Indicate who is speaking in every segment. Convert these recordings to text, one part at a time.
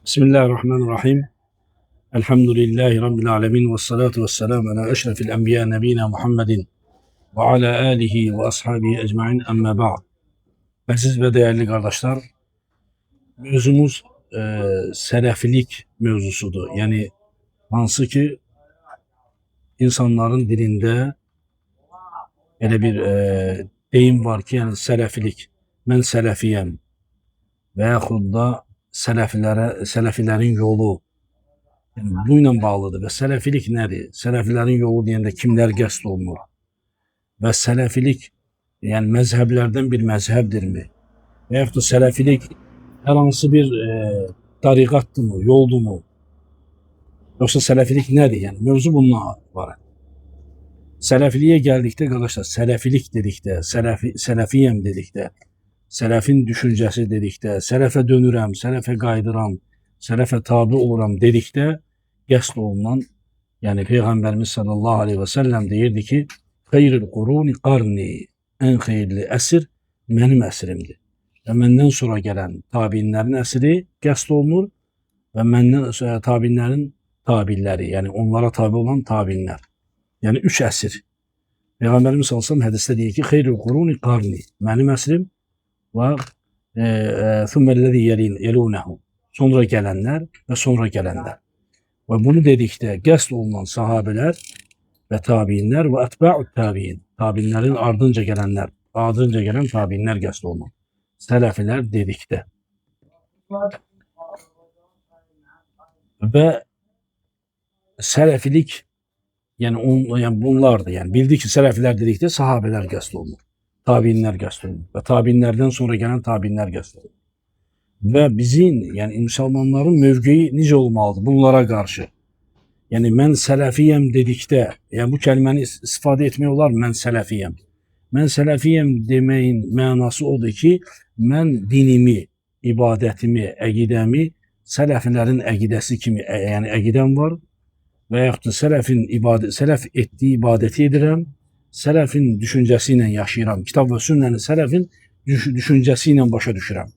Speaker 1: Bismillahirrahmanirrahim. Elhamdülillahi Rabbil alemin ve salatu ve selamu ala eşrefil enbiya nebina Muhammedin ve ala alihi ve ashabihi ecmain emme ba'd. Əziz və dəyərli qardaşlar, mövzumuz sələfilik mövzusudur. Yəni hansı ki insanların dilində elə bir deyim var ki, yəni sələfilik, mən sələfiyəm və yaxud da sələfilərə, sələfilərin yolu, yəni bu ilə bağlıdır. Və sələfilik nədir? Sələfilərin yolu deyəndə kimlər qəsd olunur? Və sələfilik, yəni məzhəblərdən bir məzhəbdirmi? Və yaxud da sələfilik hər hansı bir tariqatdırmı, yoldurmu? Yoxsa sələfilik nədir? Yəni mövzu bundan ibarət. Sələfiliyə gəldikdə qardaşlar, sələfilik dedikdə, sələfiyəm dedikdə, sələfin düşüncəsi dedikdə, sələfə dönürəm, sələfə qayıdıram, sələfə tabi oluram dedikdə qəsd olunan, yəni Peyğəmbərimiz sallallahu aleyhi və səlləm deyirdi ki, xeyrül quruni qarni, ən xeyirli əsr mənim əsrimdir. Və məndən sonra gələn tabiinlərin əsri qəsd olunur və məndən sonra tabiinlərin tabiləri, yəni onlara tabi olan tabiinlər. Yəni 3 əsr. Peyğəmbərimiz sallallahu aleyhi ve sellem hədisdə deyir ki, xeyrül quruni qarni, mənim əsrim və thumməl-ləzi yelûnehu, sonra gələnlər və sonra gələnlər. Və bunu dedikdə qəsd olunan sahabələr və tabiinlər və ətba'ut tabiin, tabiinlərin ardınca gələnlər, ardınca gələn tabiinlər qəsd olunan sələfilər dedikdə. Və sələfilik, yəni, yəni bunlardır. Yəni bildik ki, sələfilər dedikdə sahabələr qəsd olunur, tabiinlər qəsd olunur və tabiinlərdən sonra gələn tabiinlər qəsd olunur. Və bizim, yəni müsəlmanların mövqeyi necə olmalıdır bunlara qarşı? Yəni mən sələfiyəm dedikdə, yəni bu kəlməni istifadə etmək olar, mən sələfiyəm. Mən sələfiyəm deməyin mənası odur ki, mən dinimi, ibadətimi, əqidəmi sələfilərin əqidəsi kimi, yəni əqidəm var və yaxud da sələfin ibadət, sələf etdiyi ibadəti edirəm, sələfin düşüncəsi ilə yaşayıram. Kitab və sünnəni sələfin düşüncəsi ilə başa düşürəm.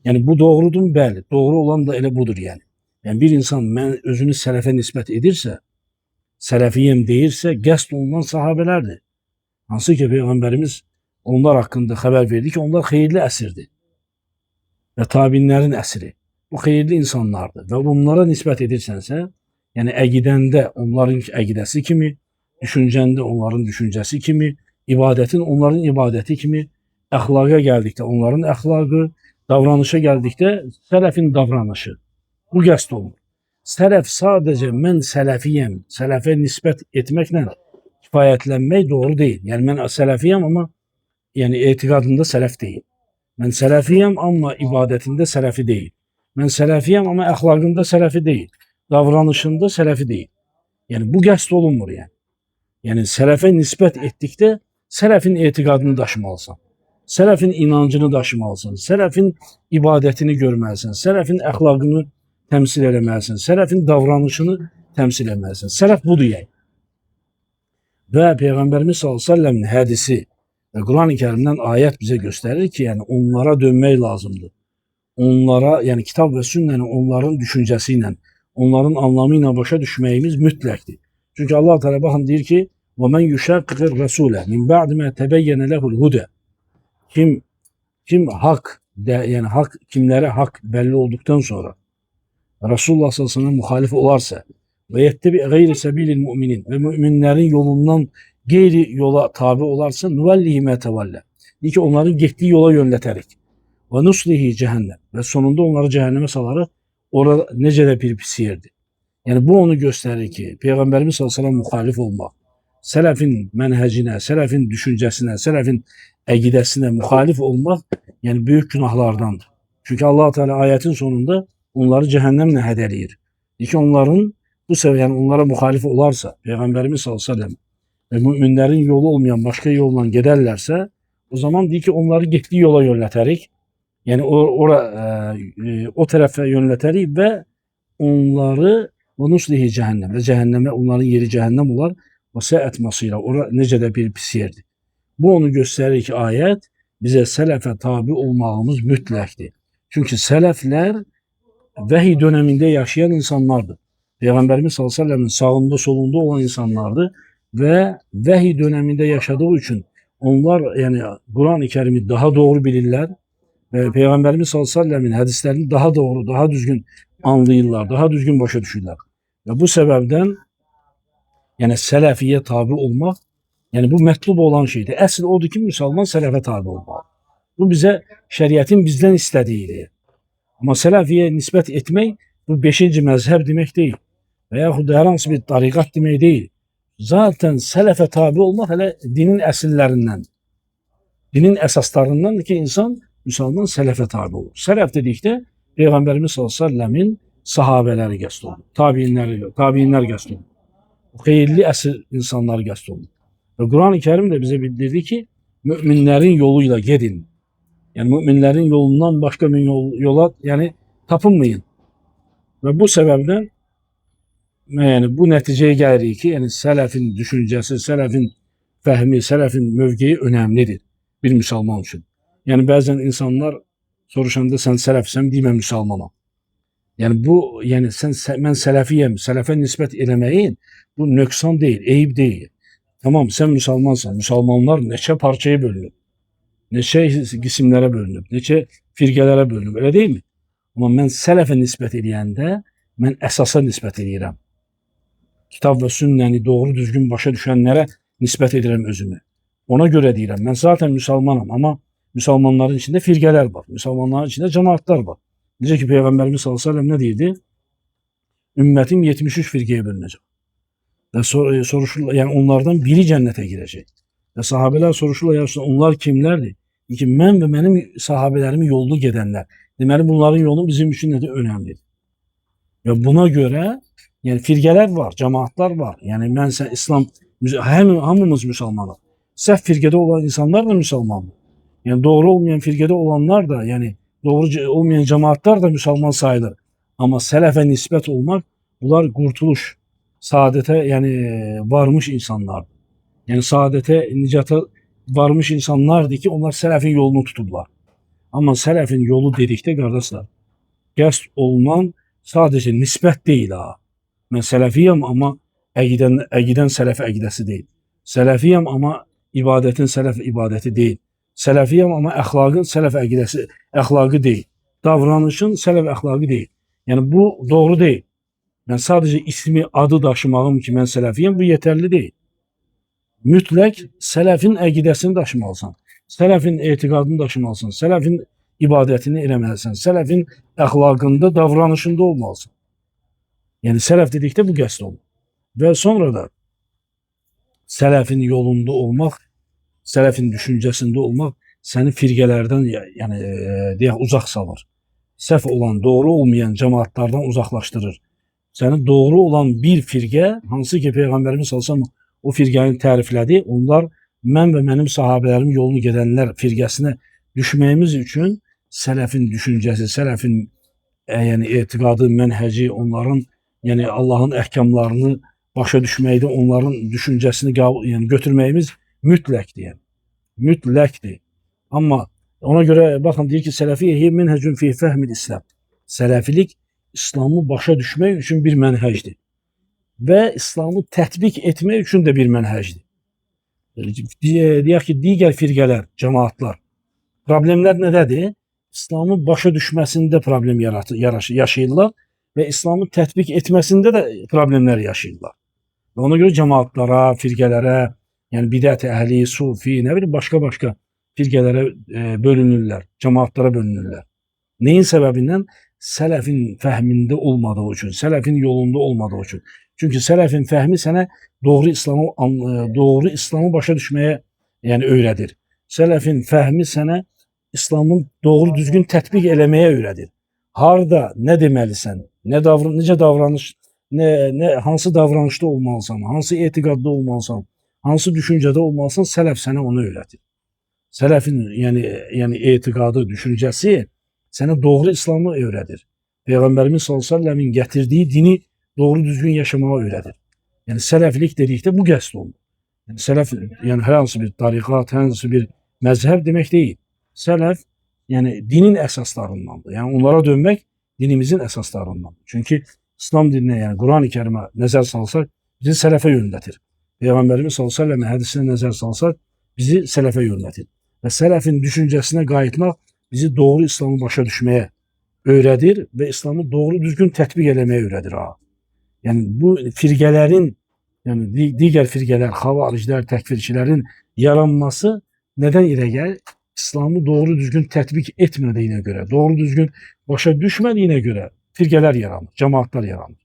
Speaker 1: Yəni bu doğrudur mu? Bəli, doğru olan da elə budur yəni. Yəni bir insan mən özünü sələfə nisbət edirsə, sələfiyəm deyirsə, qəsd olunan sahabələrdir. Hansı ki Peyğəmbərimiz onlar haqqında xəbər verdi ki, onlar xeyirli əsirdir və tabiinlərin əsri. Bu xeyirli insanlardır və bunlara nisbət edirsənsə, yəni əqidəndə onların əqidəsi kimi, düşüncəndə onların düşüncəsi kimi, ibadətin onların ibadəti kimi, əxlaqa gəldikdə onların əxlaqı, davranışa gəldikdə sələfin davranışı. Bu qəsd olunur. Sələf sadəcə mən sələfiyəm, sələfə nisbət etməklə kifayətlənmək doğru deyil. Yəni mən sələfiyəm, amma yəni etiqadında sələf deyil. Mən sələfiyəm, amma ibadətində sələfi deyil. Mən sələfiyəm, amma əxlaqında sələfi deyil. Davranışında sələfi deyil. Yəni bu qəsd olunmur yəni. Yəni sələfə nisbət etdikdə sələfin etiqadını daşımalısan. Sələfin inancını daşımalısan. Sələfin ibadətini görməlisən. Sələfin əxlaqını təmsil eləməlisən. Sələfin davranışını təmsil eləməlisən. Sələf budur yəni. Və Peyğəmbərimiz sallallahu əleyhi və səlləmin hədisi və Quran-ı Kərimdən ayət bizə göstərir ki, yəni onlara dönmək lazımdır. Onlara, yəni kitab və sünnəni onların düşüncəsi ilə, onların anlamı ilə başa düşməyimiz mütləqdir. Çünki Allah Teala baxın deyir ki, "Və men yuşaqiqir rasulə min ba'di ma tebeyyene lehu'l huda." Kim hak de, yani hak kimlere hak belli olduktan sonra Resulullah sallallahu aleyhi ve sellem muhalif olarsa ve yettebi gayri sebilil müminin ve müminlerin yolundan gayri yola tabi olarsa nuvellihi me tevalle. Deyir ki onların gittiği yola yönleterik. Ve nuslihi cehennem ve sonunda onları cehenneme salarız. Orada necə də bir pis yerdir. Yəni bu onu göstərir ki, Peyğəmbərimiz sallallahu əleyhi və səlləm müxalif olmaq, sələfin mənhəcinə, sələfin düşüncəsinə, sələfin əqidəsinə müxalif olmaq, yəni böyük günahlardandır. Çünki Allah Teala ayətin sonunda onları cəhənnəmlə hədələyir. Deyir ki, onların bu səbəb, yəni onlara müxalif olarsa, Peyğəmbərimiz sallallahu əleyhi və səlləm və müminlərin yolu olmayan başqa yolla gedərlərsə, o zaman deyir ki, onları getdiyi yola yönlətərik. Yəni o tərəfə yönlətərik və onları və nuslihi cəhənnəm və cəhənnəmə onların yeri cəhənnəm olar və səət masira. Ora necə də bir pis yerdir. Bu onu göstərir ki, ayət bizə sələfə tabi olmağımız mütləqdir. Çünki sələflər vəhiy dönəmində yaşayan insanlardır. Peyğəmbərimiz sallallahu əleyhi və səlləmin sağında, solunda olan insanlardır və vəhiy dönəmində yaşadığı üçün onlar yəni Quran-ı Kərimi daha doğru bilirlər və Peyğəmbərimiz sallallahu əleyhi və səlləmin hədislərini daha doğru, daha düzgün anlayırlar, daha düzgün başa düşürlər. Və bu səbəbdən yəni sələfiyə tabi olmaq, yəni bu mətlub olan şeydir. Əsl odur ki, müsəlman sələfə tabi olmalıdır. Bu bizə şəriətin bizdən istədiyidir. Amma sələfiyə nisbət etmək bu 5-ci məzhəb demək deyil. Və yaxud da hər hansı bir tariqat demək deyil. Zaten sələfə tabi olmaq hələ dinin əsillərindən, dinin əsaslarındandır ki, insan, müsəlman sələfə tabi olur. Sələf dedikdə Peyğəmbərimiz sallallahu əleyhi və səlləmin sahabələri qəsd olunur, tabiinlər qəsd olunur. Xeyirli əsl insanlar qəsd olunur. Və Quran-ı Kərim də bizə bildirdi ki, müminlərin yolu ilə gedin. Yəni müminlərin yolundan başqa bir yola yəni tapınmayın. Və bu səbəbdən yəni bu nəticəyə gəlirik ki, yəni sələfin düşüncəsi, sələfin fəhmi, sələfin mövqeyi önəmlidir bir müsəlman üçün. Yəni bəzən insanlar soruşanda sən sələfsən, deyim mən müsəlmanam. Yəni bu, yəni sən mən sələfiyəm, sələfə nisbət eləməyin bu nöqsan deyil, eyib deyil. Tamam, sən müsəlmansan. Müsəlmanlar neçə parçaya bölünüb, neçə qismlərə bölünüb, neçə firqələrə bölünüb, elə deyilmi? Amma mən sələfə nisbət eləyəndə mən əsasa nisbət eləyirəm. Kitab və sünnəni doğru düzgün başa düşənlərə nisbət edirəm özümü. Ona görə deyirəm, mən zaten müsəlmanam, amma müsəlmanların içində firqələr var, müsəlmanların içində cemaatlar var. Necə ki Peyğəmbərimiz sallallahu əleyhi və səlləm nə deyirdi? Ümmətim 73 firqəyə bölünəcək. Və soruşurlar, yəni onlardan biri cənnətə girəcək. Və sahabələr soruşurlar, ya Resulallah, onlar kimlərdir? Deyir ki, mən və mənim sahabelərimi yolunu gedənlər. Deməli, bunların yolu bizim üçün nədir? Önəmlidir. Və buna görə yəni firqələr var, cemaatlar var. Yəni mən sən İslam, hamımız müsəlmanıq. Səhv firqədə olan insanlar da müsəlmandır. Yəni doğru olmayan firqədə olanlar da, yəni doğru olmayan cemaatlar da müsəlman sayılır. Amma sələfə nisbət olmaq, bunlar qurtuluş, saadətə yəni varmış insanlardır. Yəni saadətə, nicata varmış insanlardır ki, onlar sələfin yolunu tutublar. Amma sələfin yolu dedikdə qardaşlar, qəsd olunan sadəcə nisbət deyil ha. Mən sələfiyəm, amma əqidən sələf əqidəsi deyil. Sələfiyəm, amma ibadətin sələf ibadəti deyil. Sələfiyəm, amma əxlaqın sələf əqidəsi, əxlaqı deyil. Davranışın sələf əxlaqı deyil. Yəni bu doğru deyil. Mən sadəcə ismi, adı daşımağım ki, mən sələfiyəm, bu yetərli deyil. Mütləq sələfin əqidəsini daşımalısan, sələfin etiqadını daşımalısan, sələfin ibadətini eləməlisən, sələfin əxlaqında, davranışında olmalısan. Yəni sələf dedikdə bu qəsd olunur. Və sonra da sələfin yolunda olmaq, sələfin düşüncəsində olmaq səni firqələrdən, yəni deyək, uzaq salır. Səhv olan, doğru olmayan cemaatlardan uzaqlaşdırır. Səni doğru olan bir firqə, hansı ki Peyğəmbərimiz sallallahu əleyhi və səlləm o firqəni təriflədi, onlar mən və mənim sahabələrim yolunu gedənlər firqəsinə düşməyimiz üçün sələfin düşüncəsi, sələfin yəni etiqadı, mənhəci, onların yəni Allahın əhkamlarını başa düşməkdə onların düşüncəsini yəni götürməyimiz mütləqdir. Yəni. Mütləqdir. Amma ona görə baxın deyir ki, sələfiyyə menhecun fi fəhmil İslam. Sələfilik İslamı başa düşmək üçün bir mənhəcdir. Və İslamı tətbiq etmək üçün də bir mənhəcdir. Deyək ki, digər firqələr, cemaatlar, problemlər nədədir? İslamı başa düşməsində problem yaşayırlar və İslamı tətbiq etməsində də problemlər yaşayırlar. Və ona görə cemaatlara, firqələrə, yəni bidət əhli, sufi, nə bilim başqa-başqa firqələrə bölünürlər, cemaatlara bölünürlər. Neyin səbəbindən? Sələfin fəhmində olmadığı üçün, sələfin yolunda olmadığı üçün. Çünki sələfin fəhmi sənə doğru İslamı başa düşməyə yəni öyrədir. Sələfin fəhmi sənə İslamın doğru düzgün tətbiq eləməyə öyrədir. Harda nə deməlisən, necə davranış, hansı davranışda olmalısan, hansı etiqadda olmalısan, hansı düşüncədə olmalısan, sələf sənə onu öyrədir. Sələfin yəni etiqadı, düşüncəsi sənə doğru İslamı öyrədir. Peyğəmbərimiz sallallahu əleyhi və səlləmin gətirdiyi dini doğru düzgün yaşamağı öyrədir. Yəni sələflik dedikdə bu qəsd olunur. Yəni sələf, yəni hər hansı bir tariqat, hər hansı bir məzhəb demək deyil. Sələf, yəni dinin əsaslarındandır. Yəni onlara dönmək Dinimizin əsaslarından. Çünki İslam dininə, yəni Quran-ı Kərimə nəzər salsaq, bizi sələfə yönlətir. Peyğəmbərimiz sallallahu əleyhi və səlləmin hədisinə nəzər salsaq, bizi sələfə yönlətir. Və sələfin düşüncəsinə qayıtmaq bizi doğru İslamı başa düşməyə öyrədir və İslamı doğru düzgün tətbiq eləməyə öyrədir ha. Yəni bu firqələrin, yəni digər firqələr, xavariclər, təkfirçilərin yaranması nədən irəli gəlir? İslamı doğru düzgün tətbiq etmədiyinə görə, doğru düzgün başa düşmədiyinə görə firqələr yaranır, cəmaatlar yaranır.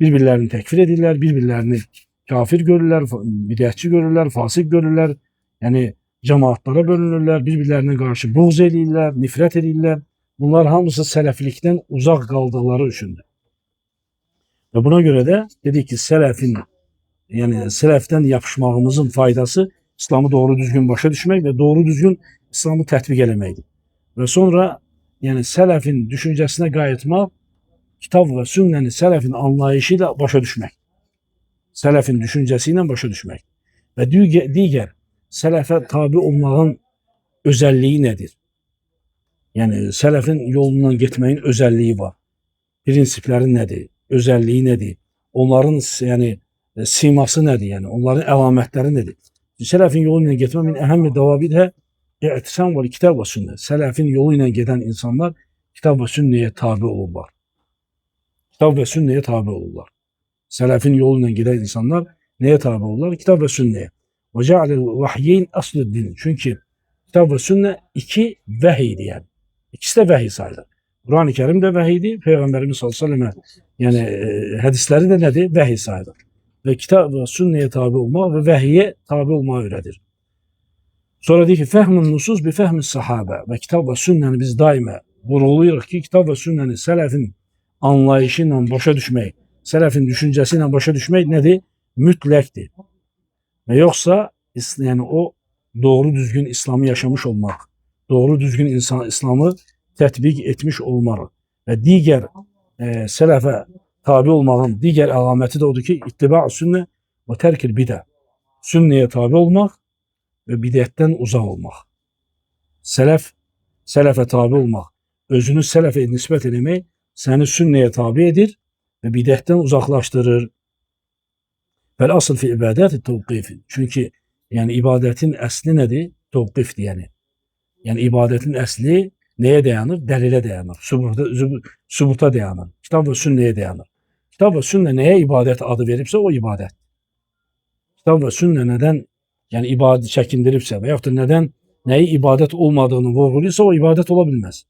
Speaker 1: Bir-birlərini təkfir edirlər, bir-birlərini kafir görürlər, bidətçi görürlər, fasıq görürlər. Yəni cəmaatlara bölünürlər, bir-birlərinə qarşı buğz eləyirlər, nifrət eləyirlər. Bunlar hamısı sələflikdən uzaq qaldıqları üçündür. Və buna görə də dedik ki, sələfin, yəni sələfdən yapışmağımızın faydası İslamı doğru düzgün başa düşmək və doğru düzgün İslamı tətbiq eləməkdir. Və sonra yəni sələfin düşüncəsinə qayıtmaq, kitab və sünnəni sələfin anlayışı ilə başa düşmək. Sələfin düşüncəsi ilə başa düşmək. Və digər sələfə tabi olmağın özəlliyi nədir? Yəni sələfin yolundan getməyin özəlliyi var. Prinsipləri nədir? Özəlliyi nədir? Onların yəni siması nədir? Yəni onların əlamətləri nədir? Sələfin yolu ilə getmək min əhəmmi davabidhə i'tisam və kitab və sünnə. Sələfin yolu ilə gedən insanlar kitab və sünnəyə tabi olurlar. Kitab və sünnəyə tabi olurlar. Sələfin yolu ilə gedən insanlar nəyə tabi olurlar? Kitab və sünnəyə. Və cealel vahyeyn asl-ı din. Çünki kitab və sünnə iki vəhiydir yəni. İkisi də vəhiy sayılır. Quran-ı Kərim də vəhiydir, Peyğəmbərimiz sallallahu əleyhi və səlləm yəni hədisləri də nədir? Vəhiy sayılır. Və kitab və sünnəyə tabi olmaq və vəhiyə tabi olmağı öyrədir. Sonra deyir ki, fəhmün nusus bi fəhmi sahabə və kitab və sünnəni biz daima vurğulayırıq ki, kitab və sünnəni sələfin anlayışı ilə başa düşmək, sələfin düşüncəsi ilə başa düşmək nədir? Mütləqdir. Və yoxsa yəni o doğru düzgün İslamı yaşamış olmaq, doğru düzgün insan İslamı tətbiq etmiş olmaq və digər sələfə tabi olmağın digər əlaməti də odur ki, ittiba sünnə və tərkil bidə. Sünnəyə tabi olmaq və bidətdən uzaq olmaq. Sələfə tabi olmaq, özünü sələfə nisbət eləmək səni sünnəyə tabi edir və bidətdən uzaqlaşdırır. Bəl asıl fi ibadəti tevqif. Çünki yəni ibadətin əsli nədir? Tevqifdir yəni. Yəni ibadətin əsli nəyə dayanır? Dəlilə dayanır. Sübuta dayanır. Kitab və sünnəyə dayanır. Kitab və sünnə nəyə ibadət adı veribsə o ibadət. Kitab və sünnə nədən yəni ibadət çəkindiribsə və yaxud da nədən nəyi ibadət olmadığını vurğulayırsa o ibadət ola bilməz.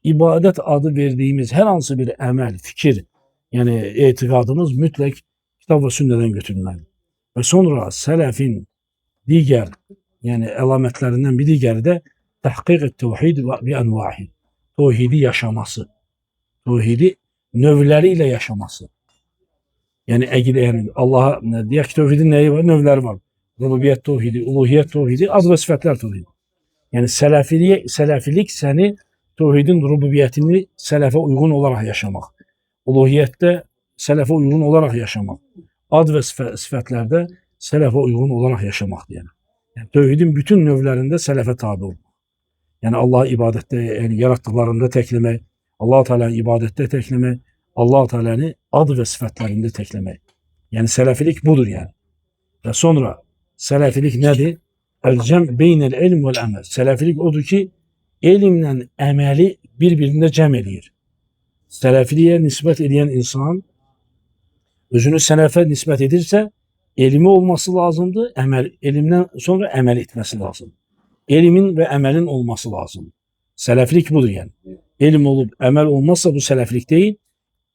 Speaker 1: İbadət adı verdiyimiz hər hansı bir əməl, fikir, yəni etiqadımız mütləq kitab və sünnədən götürülməlidir. Və sonra sələfin digər, yəni əlamətlərindən bir digəri də təhqiq-i tevhid və bi ənvahi. Tevhidi yaşaması. Tevhidi növləri ilə yaşaması. Yəni əqidə, yəni Allaha deyək ki, tevhidin nəyi var? Növləri var. Rububiyyət tevhidi, uluhiyyət tevhidi, ad və sifətlər tevhidi. Yəni sələfilik səni tevhidin rububiyyətini sələfə uyğun olaraq yaşamaq. Uluhiyyətdə sələfə uyğun olaraq yaşamaq. Ad və sifətlərdə sələfə uyğun olaraq yaşamaq deyək. Yəni tevhidin bütün növlərində sələfə tabi olmaq. Yəni Allahı ibadətdə, yəni yaratdıqlarında təkləmək, Allah Teala'nı ibadətdə təkləmək, Allah Teala'nı ad və sifətlərində təkləmək. Yəni sələfilik budur yəni. Və sonra sələfilik nədir? El-cəm beynel ilm vel əməl. Sələfilik odur ki, elmlə əməli bir-birində cəm eləyir. Sələfiliyə nisbət edən insan özünü sələfə nisbət edirsə, elmi olması lazımdır, əməl, elmdən sonra əməl etməsi lazımdır. Elmin və əməlin olması lazımdır. Sələflik budur yəni. Elm olub, əməl olmazsa bu sələflik deyil.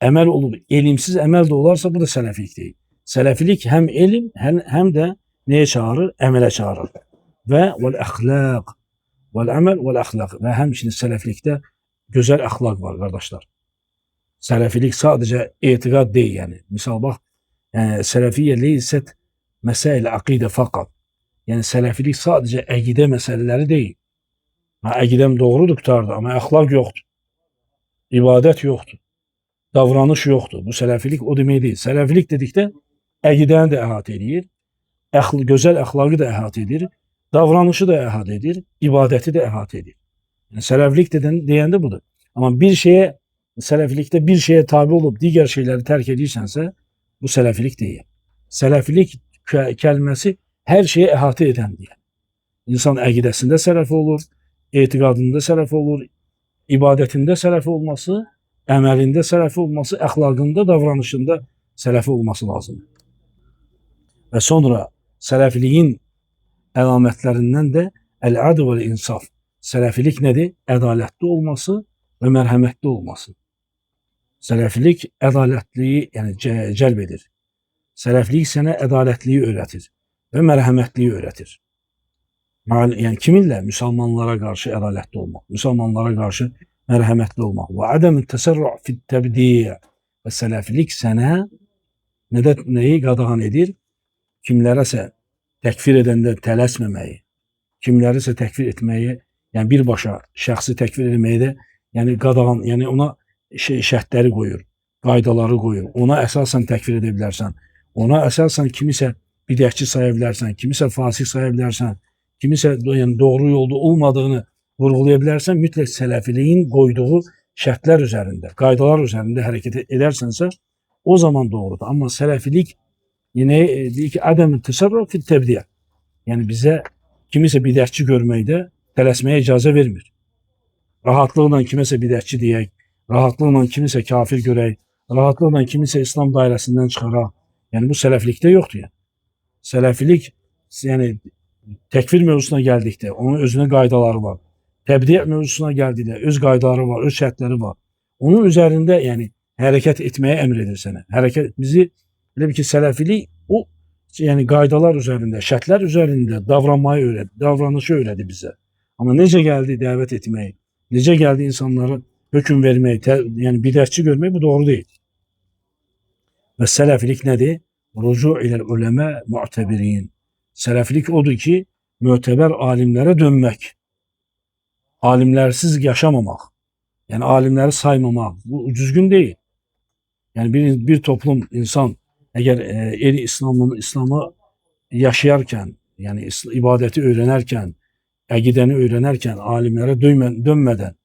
Speaker 1: Əməl olub, elmsiz əməl də olarsa bu da sələflik deyil. Sələfilik həm elm, həm də nəyə çağırır? Əmələ çağırır. Və vəl əxlaq, vəl əməl vəl əxlaq. Və həmçinin sələflikdə gözəl əxlaq var qardaşlar. Sələfilik sadəcə etiqad deyil yəni. Misal bax, yəni, sələfiyyə leysət məsəil əqidə faqat. Yəni sələfilik sadəcə əqidə məsələləri deyil. Ha, əqidəm doğrudur, qurtardı, amma əxlaq yoxdur. İbadət yoxdur. Davranış yoxdur. Bu sələfilik o demək deyil. Sələfilik dedikdə əqidəni də əhatə edir, gözəl əxlaqı da əhatə edir, davranışı da əhatə edir, ibadəti də əhatə edir. Yəni sələfilik deyəndə budur. Amma bir şeyə Sələfilikdə bir şeyə tabi olub digər şeyləri tərk edirsənsə, bu sələfilik deyil. Sələfilik kəlməsi hər şeyi əhatə edən deyə. İnsan əqidəsində sələfi olur, etiqadında sələfi olur, ibadətində sələfi olması, əməlində sələfi olması, əxlaqında, davranışında sələfi olması lazımdır. Və sonra sələfiliyin əlamətlərindən də əl-ədl vəl-insaf. Sələfilik nədir? Ədalətli olması və mərhəmətli olması. Sələfilik ədalətliyi, yəni cəlb edir. Sələflik sənə ədalətliyi öyrətir və mərhəmətliyi öyrətir. Yəni kiminlə? Müsəlmanlara qarşı ədalətli olmaq, müsəlmanlara qarşı mərhəmətli olmaq. Və ədəm təsərrü fit-təbdi'. Və sələfilik sənə nəyi qadağan edir? Kimlərəsə təkfir edəndə tələsməməyi, kimlərisə təkfir etməyi, yəni birbaşa şəxsi təkfir etməyi də, yəni qadağan, yəni ona şərtləri qoyur, qaydaları qoyur. Ona əsasən təkfir edə bilərsən. Ona əsasən kimisə bidətçi saya bilərsən, kimisə fasik saya bilərsən, kimisə yəni doğru yolda olmadığını vurğulaya bilərsən. Mütləq sələfiliyin qoyduğu şərtlər üzərində, qaydalar üzərində hərəkət edərsənsə, o zaman doğrudur. Amma sələfilik yenə deyir ki, ədəm təsərrüf fit-təbdi'. Yəni bizə kimisə bidətçi görməkdə tələsməyə icazə vermir. Rahatlıqla kimisə bidətçi deyək, rahatlıqla kimisə kafir görək, rahatlıqla kimisə İslam dairəsindən çıxaraq. Yəni bu sələflikdə yoxdur. Yəni. Sələfilik, yəni təkfir mövzusuna gəldikdə onun özünə qaydaları var. Təbdi' mövzusuna gəldikdə öz qaydaları var, öz şərtləri var. Onun üzərində yəni hərəkət etməyə əmr edir sənə. Hərəkət bizi elə bir ki, sələfilik o yəni qaydalar üzərində, şərtlər üzərində davranmayı öyrədi, davranışı öyrədi bizə. Amma necə gəldi dəvət etməyi, necə gəldi insanlara hökm vermək, yəni bidətçi görmək, bu doğru deyil. Və sələfilik nədir? Rucu iləl uləmə mu'tebirin. Sələfilik odur ki, mötəbər alimlərə dönmək, alimlərsiz yaşamamaq, yəni alimləri saymamaq, bu düzgün deyil. Yəni bir toplum insan əgər İslamı yaşayarkən, yəni ibadəti öyrənərkən, əqidəni öyrənərkən alimlərə dönmədən,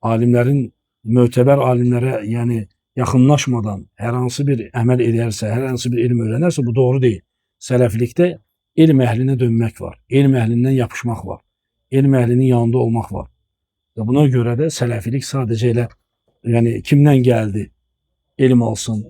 Speaker 1: alimlərin, mötəbər alimlərə yəni yaxınlaşmadan hər hansı bir əməl edərsə, hər hansı bir elm öyrənərsə, bu doğru deyil. Sələflikdə elm əhlinə dönmək var, elm əhlindən yapışmaq var, elm əhlinin yanında olmaq var. Və buna görə də sələfilik sadəcə elə, yəni kimdən gəldi, elm alsın,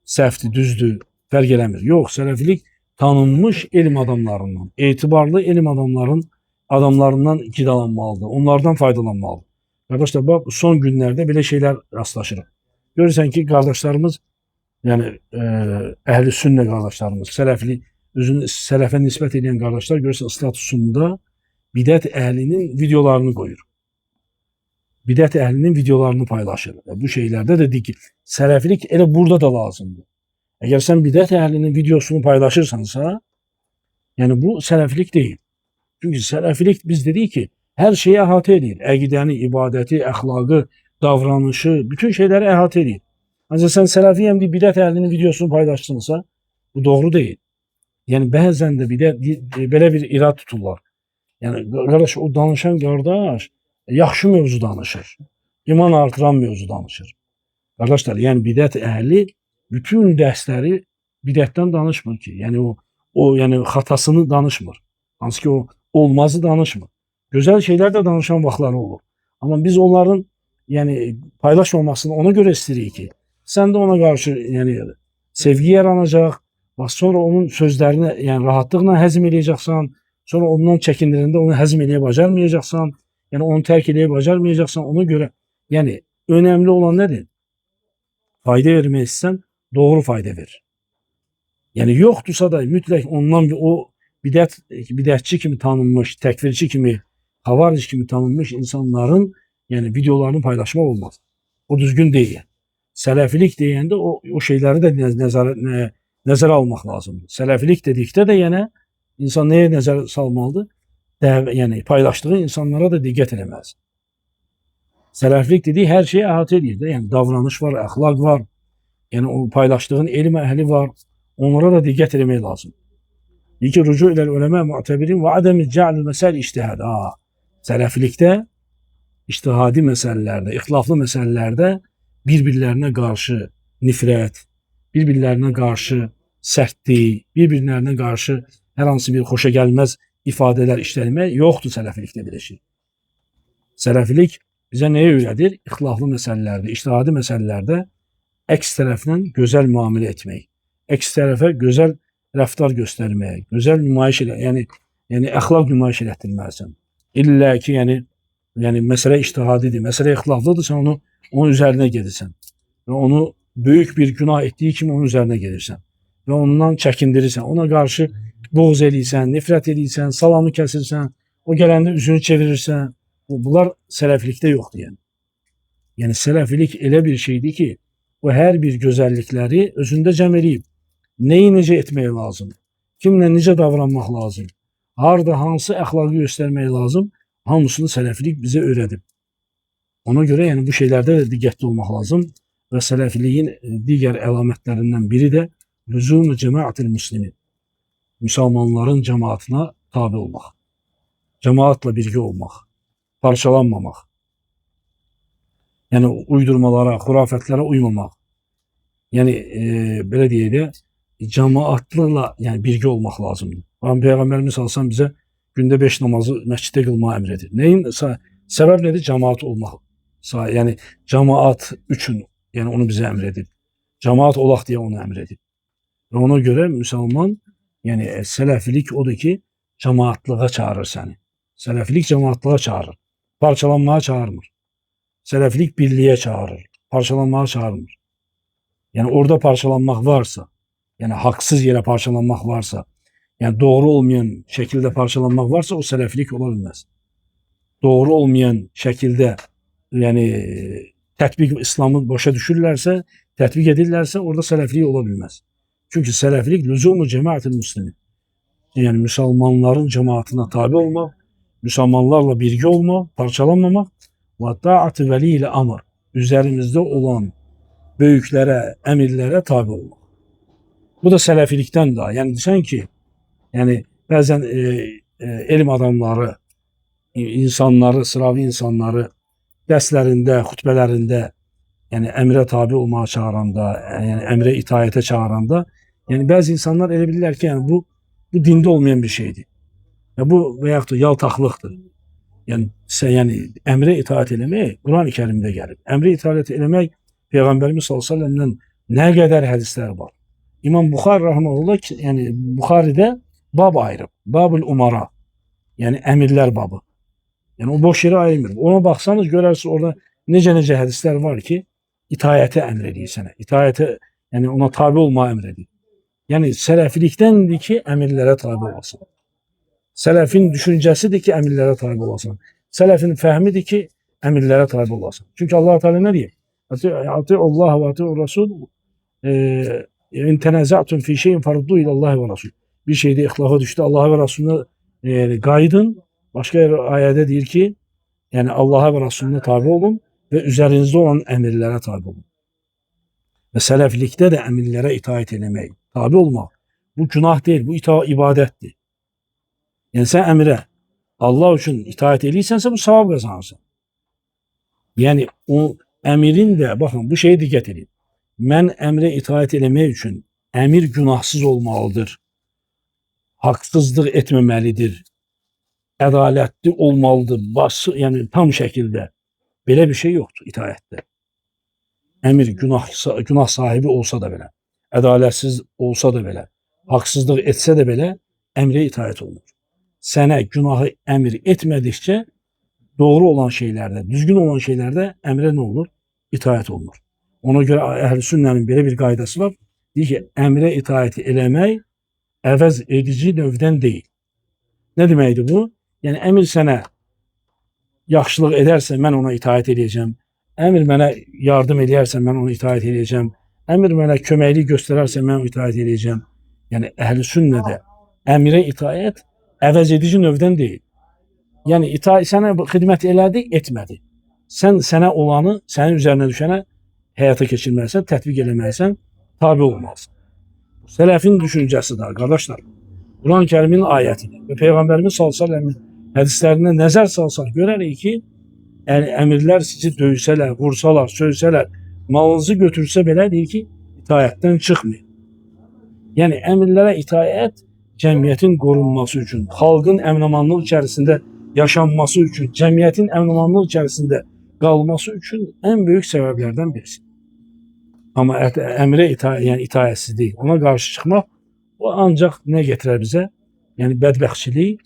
Speaker 1: səhvdir, düzdür, fərq eləmir. Yox, sələfilik tanınmış elm adamlarından, etibarlı elm adamlarından qidalanmalıdır, onlardan faydalanmalıdır. Qardaşlar, bax, son günlərdə belə şeylər rastlaşırıq. Görürsən ki, qardaşlarımız, yəni əhl-i sünnə qardaşlarımız, sələflik, özünü sələfə nisbət edən qardaşlar, görürsən, statusunda bidət əhlinin videolarını qoyur. Bidət əhlinin videolarını paylaşır. Və bu şeylərdə də deyir ki, sələfilik elə burada da lazımdır. Əgər sən bidət əhlinin videosunu paylaşırsansa, yəni bu sələfilik deyil. Çünki sələfilik biz dedik ki, hər şeyi əhatə edir. Əqidəni, ibadəti, əxlaqı, davranışı, bütün şeyləri əhatə edir. Ancaq sən sələfiyəm deyib bidət əhlinin videosunu paylaşdınsa, bu doğru deyil. Yəni bəzən də belə bir irad tuturlar. Yəni qardaş, o danışan qardaş yaxşı mövzu danışır. İman artıran mövzu danışır. Qardaşlar, yəni bidət əhli bütün dərsləri bidətdən danışmır ki. Yəni o yəni xatasını danışmır. Hansı ki o olmazı danışmır. Gözəl şeylər də danışan vaxtları olur. Amma biz onların yəni paylaşmamasını ona görə istəyirik ki, sən də ona qarşı yəni sevgi yaranacaq. Bax, sonra onun sözlərini yəni rahatlıqla həzm eləyəcəksən. Sonra ondan çəkindirəndə onu həzm eləyə bacarmayacaqsan. Yəni onu tərk eləyə bacarmayacaqsan. Ona görə yəni önəmli olan nədir? Fayda vermək istəsən, doğru fayda ver. Yəni yoxdursa da mütləq ondan o bidətçi kimi tanınmış, təkfirçi kimi, havaric kimi tanınmış insanların yəni videolarını paylaşmaq olmaz. O düzgün deyil. Yəni. Sələfilik deyəndə o şeyləri də nəzərə almaq lazımdır. Sələfilik dedikdə də yenə insan nəyə nəzər salmalıdır? Yəni paylaşdığı insanlara da diqqət eləməlidir. Sələflik dediyi hər şeyi əhatə edir də. Yəni davranış var, əxlaq var. Yəni o paylaşdığın elm əhli var. Onlara da diqqət eləmək lazımdır. Deyir ki, rücu iləl uləmə mu'tebirin və ədəmi cə'l məsəl ictihad. Sələflikdə ictihadi məsələlərdə, ixtilaflı məsələlərdə bir-birlərinə qarşı nifrət, bir-birlərinə qarşı sərtlik, bir-birlərinə qarşı hər hansı bir xoşa gəlməz ifadələr işlətmək yoxdur sələfilikdə belə şey. Sələfilik bizə nəyi öyrədir? İxtilaflı məsələlərdə, ictihadi məsələlərdə əks tərəflə gözəl müamilə etmək, əks tərəfə gözəl rəftar göstərmək, gözəl nümayiş elə, yəni əxlaq nümayiş elətdirməlisən. İlla ki, yəni məsələ ictihadidir, məsələ ixtilaflıdır, sən onun üzərinə gedirsən və onu böyük bir günah etdiyi kimi onun üzərinə gedirsən və ondan çəkindirirsən, ona qarşı buğz eləyirsən, nifrət eləyirsən, salamı kəsirsən, o gələndə üzünü çevirirsən. Bunlar sələfilikdə yoxdur yəni. Yəni sələfilik elə bir şeydir ki, o hər bir gözəllikləri özündə cəm eləyib. Nəyi necə etmək lazım, kimlə necə davranmaq lazım, harada hansı əxlaqı göstərmək lazım, hamısını sələfilik bizə öyrədib. Ona görə yəni bu şeylərdə də diqqətli olmaq lazım və sələfiliyin digər əlamətlərindən biri də lüzum-u cemaat-ül müslimin. Müsəlmanların cemaatına tabi olmaq, cemaatla birgə olmaq, parçalanmamaq, yəni uydurmalara, xurafətlərə uymamaq, yəni belə deyək də, cemaatlıqla yəni birgə olmaq lazımdır. Baxın, Peyğəmbərimiz sallallahu əleyhi və səlləm bizə gündə 5 namazı məsciddə qılmağı əmr edir. Nəyin səbəb nədir? Cemaat olmaq. Yəni cemaat üçün, yəni onu bizə əmr edib. Cemaat olaq deyə onu əmr edib. Və ona görə müsəlman, yəni sələfilik odur ki, cemaatlığa çağırır səni. Sələfilik cemaatlığa çağırır. Parçalanmağa çağırmır. Sələfilik birliyə çağırır. Parçalanmağa çağırmır. Yəni orada parçalanmaq varsa, yəni haqsız yerə parçalanmaq varsa, yəni doğru olmayan şəkildə parçalanmaq varsa, o sələfilik ola bilməz. Doğru olmayan şəkildə, yəni tətbiq İslamı başa düşürlərsə, tətbiq edirlərsə, orada sələfilik ola bilməz. Çünki sələfilik lüzumu cemaat-ül müslimin. Yəni müsəlmanların cemaatına tabi olmaq, müsəlmanlarla birgə olmaq, parçalanmamaq və taat-ı vəli ilə amr, üzərimizdə olan böyüklərə, əmirlərə tabi olmaq. Bu da sələfilikdən daha. Yəni desən ki, yəni bəzən elm adamları, insanları, sıravi insanları dərslərində, xutbələrində, yəni əmrə tabi olmağa çağıranda, yəni əmrə itaətə çağıranda, yəni bəzi insanlar elə bilirlər ki, yəni bu dində olmayan bir şeydir. Və bu və yaxud da yaltaqlıqdır. Yəni əmrə itaət eləmək Quran-ı Kərimdə gəlib. Əmrə itaət eləmək Peyğəmbərimiz sallallahu əleyhi və səlləmdən nə qədər hədislər var. İmam Buxari rahimehullah, yəni Buxaridə bab ayırıb. Babül Umara. Yəni əmirlər babı. Yəni o boş yerə ayırmır. Ona baxsanız görərsiniz orada necə-necə hədislər var ki, itaətə əmr edir sənə. İtaətə, yəni ona tabi olmağı əmr edir. Yəni sələfilikdəndir ki, əmirlərə tabi olasan. Sələfin düşüncəsidir ki, əmirlərə tabi olasan. Sələfin fəhmidir ki, əmirlərə tabi olasan. Çünki Allah Teala nə deyir? Atiullah və atiur Rasul in tenaza'tum fi şeyin faruddu ilallahi və Rasul. Bir şeydə ixtilafa düşdü, Allaha və Rasuluna qayıdın. Başqa bir ayədə deyir ki, yəni Allaha və Rasuluna tabi olun və üzərinizdə olan əmirlərə tabi olun. Və sələflikdə də əmirlərə itaət eləmək, tabi olmaq, bu günah deyil, bu ibadətdir. Yəni sən əmirə Allah üçün itaət eləyirsənsə, bu savab qazanırsan. Yəni o əmirin də, baxın bu şeyə diqqət edin. Mən əmrə itaət eləmək üçün əmir günahsız olmalıdır, haqsızlıq etməməlidir, ədalətli olmalıdır, yəni tam şəkildə. Belə bir şey yoxdur itaətdə. Əmir günah sahibi olsa da belə, ədalətsiz olsa da belə, haqsızlıq etsə də belə əmrə itaət olunur. Sənə günahı əmir etmədikcə doğru olan şeylərdə, düzgün olan şeylərdə əmrə nə olur? İtaət olunur. Ona görə əhl-i sünnənin belə bir qaydası var. Deyir ki, əmrə itaət eləmək əvəz edici növdən deyil. Nə deməkdir bu? Yəni əmir sənə yaxşılıq edərsə mən ona itaət edəcəm. Əmir mənə yardım eləyərsə mən ona itaət edəcəm. Əmir mənə köməklik göstərərsə mən ona itaət edəcəm. Yəni əhl-i sünnədə əmrə itaət əvəz edici növdən deyil. Yəni sənə xidmət elədi, etmədi. Sən sənə olanı, sənin üzərinə düşənə həyata keçirməlisən, tətbiq eləməlisən, tabi olmalısan. Sələfin düşüncəsidir qardaşlar. Quran-ı Kərimin ayətidir və Peyğəmbərimiz sallallahu əleyhi və səlləm hədislərinə nəzər salsaq görərik ki, əmirlər sizi döysələr, vursalar, söysələr, Malınızı götürsə belə deyir ki, itaətdən çıxmayın. Yəni əmirlərə itaət cəmiyyətin qorunması üçün, xalqın əminamanlıq içərisində yaşanması üçün, cəmiyyətin əminamanlıq içərisində qalması üçün ən böyük səbəblərdən birisi. Amma əmrə yəni itaətsizlik, ona qarşı çıxmaq o ancaq nə gətirər bizə? Yəni bədbəxtçilik,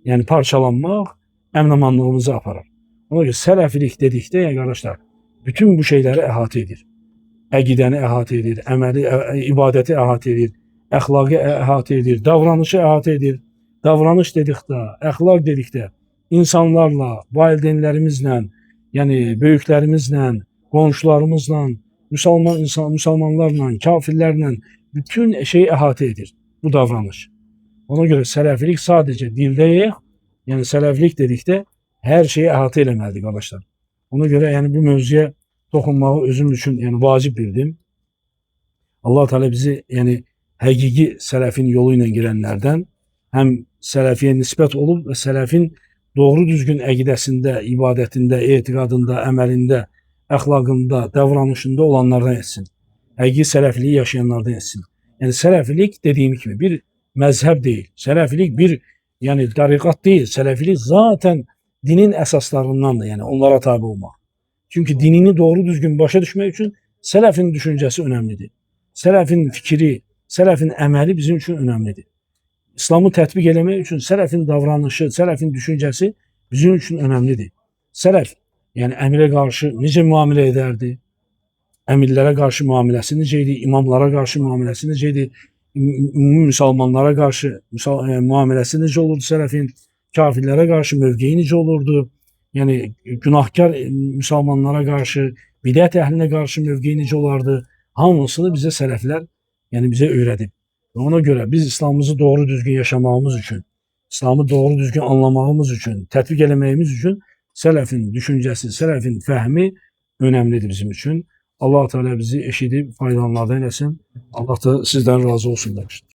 Speaker 1: yəni parçalanmaq, əminamanlığımızı aparar. Ona görə sələfilik dedikdə, yəni qardaşlar, bütün bu şeyləri əhatə edir. Əqidəni əhatə edir, əməli, ibadəti əhatə edir, əxlaqı əhatə edir, davranışı əhatə edir. Davranış dedikdə, əxlaq dedikdə insanlarla, valideynlərimizlə, yəni böyüklərimizlə, qonşularımızla, müsəlmanlarla, kafirlərlə bütün şeyi əhatə edir bu davranış. Ona görə sələfilik sadəcə dildə yox, yəni sələfilik dedikdə hər şeyi əhatə eləməlidir qardaşlar. Ona görə yəni bu mövzuya toxunmağı özüm üçün yəni vacib bildim. Allah Teala bizi yəni həqiqi sələfin yolu ilə girənlərdən həm sələfiyə nisbət olub və sələfin doğru düzgün əqidəsində, ibadətində, etiqadında, əməlində, əxlaqında, davranışında olanlardan etsin. Həqiqi sələfiliyi yaşayanlardan etsin. Yəni sələfilik dediyim kimi bir məzhəb deyil. Sələfilik bir yəni tariqat deyil. Sələfilik zaten dinin əsaslarındandır. Yəni onlara tabi olmaq. Çünki dinini doğru düzgün başa düşmək üçün sələfin düşüncəsi önəmlidir. Sələfin fikri, sələfin əməli bizim üçün önəmlidir. İslamı tətbiq eləmək üçün sələfin davranışı, sələfin düşüncəsi bizim üçün önəmlidir. Sələf, yəni əmirə qarşı necə müamilə edərdi? Əmirlərə qarşı müamiləsi necə idi? İmamlara qarşı müamiləsi necə idi? Ümumi müsəlmanlara qarşı müamiləsi necə olurdu sələfin? Kafirlərə qarşı mövqeyi necə olurdu? Yəni günahkar müsəlmanlara qarşı, bidət əhlinə qarşı mövqeyi necə olardı? Hamısını bizə sələflər, yəni bizə öyrədib. Və ona görə biz İslamımızı doğru düzgün yaşamağımız üçün, İslamı doğru düzgün anlamağımız üçün, tətbiq eləməyimiz üçün sələfin düşüncəsi, sələfin fəhmi önəmlidir bizim üçün. Allah Teala bizi eşidib faydalananlardan eləsin. Allah da sizdən razı olsun demişdir.